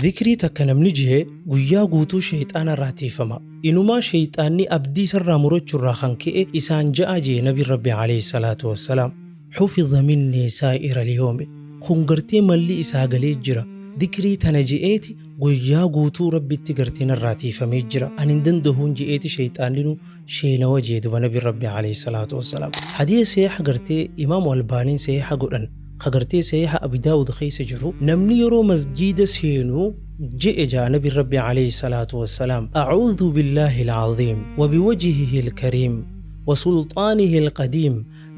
Zikrii takka namni je'e guyyaa guutuu sheyxaana irraa tiiyfama. Inumaa sheyxaanni abdii isarraa murachurraa kan ka'e isaan ja'a je'e Nabiin Rabbii aleyhi salaatu wassalaam. Hufiza minnii saa'iral yawmi Kun gartee malli isaa galee jira. Zikrii tana je'eeti guyyaa guutuu Rabbitti gartee narraa tiiyfamee jira. Ani hin dandahuun je'eeti sheyxaanninu sheenawa je'e duba Nabiin Rabbii aleyhi salaatu wassalaam. Hadiisa sahiiha gartee Imaamu Albaaniin sahiiha godhan ka gartee sahiiha Abi Daawud keessa jiru namni yeroo masjiida seenu je'e ja'a Nabiin Rabbii aleyhi salaatu wassalaam A'uudhu billaahi al-aziim wa biwajhihi al-kariim wa sulxaanihi al-qadiim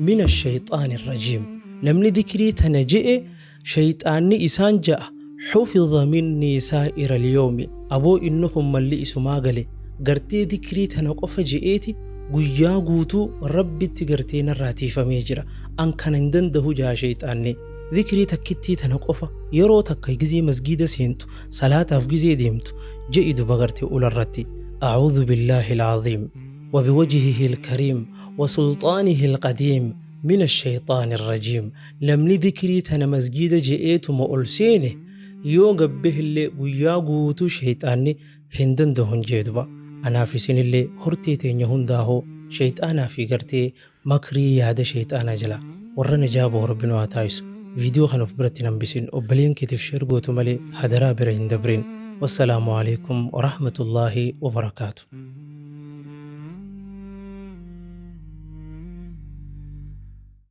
mina ash-shayxaani ar-rajiim namni dhikrii tana je'e shayxaanni isaan ja'a hufiza minnii saa'ira al-yawmi aboo inni kun malli isumaa gale gartee dhikrii tana qofa je'eeti guyyaa guutuu Rabbitti gartee narraa tiifamee jira an kana hin dandahu ja'a shayxaanni dhikrii takkittii tana qofa yeroo takka gizee masgiida seentu salaataaf gizee deemtu je'i duba gartee ularratti a'uudhu billaahi al-aziim wa biwajhihi al-kariim wa sulxaanihi al-qadiim mina ash-shayxaani ar-rajiim namni dhikrii tana masgiida je'eetuma ol seene yoo gabbehillee guyyaa guutuu shayxaanni hin dandahun jee duba anaaf isinillee hortee teenya hundaahuu sheyxaanaa fi gartee makrii yaada sheyxaanaa jalaa warra najaa bahu rabbi nu haa taasisu video kana of biratti hin hambisin obboleeyyan keetiif share gootu malee hadaraa bira hin dabrin wassalaamu aleykum warahmatullaahi wabarakaatu.